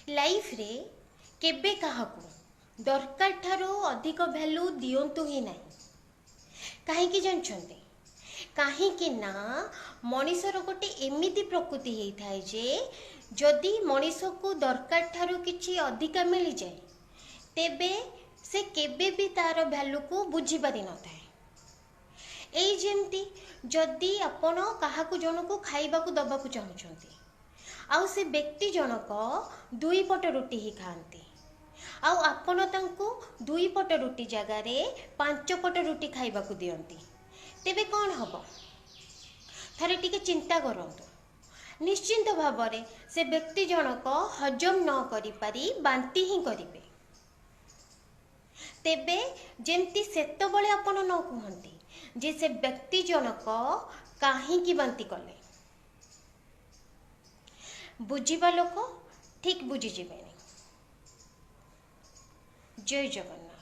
ଲାଇଫରେ କେବେ କାହାକୁ ଦରକାର ଠାରୁ ଅଧିକ ଭ୍ୟାଲୁ ଦିଅନ୍ତୁ ହିଁ ନାହିଁ। କାହିଁକି ଜାଣିଛନ୍ତି? କାହିଁକି ନା ମଣିଷର ଗୋଟେ ଏମିତି ପ୍ରକୃତି ହେଇଥାଏ ଯେ ଯଦି ମଣିଷକୁ ଦରକାର ଠାରୁ କିଛି ଅଧିକା ମିଳିଯାଏ, ତେବେ ସେ କେବେ ବି ତାର ଭ୍ୟାଲୁକୁ ବୁଝିପାରିନଥାଏ। ଏଇ ଯେମିତି ଯଦି ଆପଣ କାହାକୁ ଜଣକୁ ଖାଇବାକୁ ଦେବାକୁ ଚାହୁଁଛନ୍ତି, ଆଉ ସେ ବ୍ୟକ୍ତି ଜଣକ ଦୁଇ ପଟ ରୁଟି ହିଁ ଖାଆନ୍ତି, ଆଉ ଆପଣ ତାଙ୍କୁ ଦୁଇ ପଟ ରୁଟି ଜାଗାରେ 5 ପଟ ରୁଟି ଖାଇବାକୁ ଦିଅନ୍ତି, ତେବେ କ'ଣ ହେବ? ଥରେ ଟିକେ ଚିନ୍ତା କରନ୍ତୁ। ନିଶ୍ଚିନ୍ତ ଭାବରେ ସେ ବ୍ୟକ୍ତି ଜଣକ ହଜମ ନ କରିପାରି ବାନ୍ତି ହିଁ କରିବେ। ତେବେ ଯେମିତି ସେତେବେଳେ ଆପଣ ନ କୁହନ୍ତି ଯେ ସେ ବ୍ୟକ୍ତି ଜଣକ କାହିଁକି ବାନ୍ତି କଲେ। ବୁଝିବା ଲୋକ ଠିକ୍ ବୁଝିଯିବେନି। ଜୟ ଜଗନ୍ନାଥ।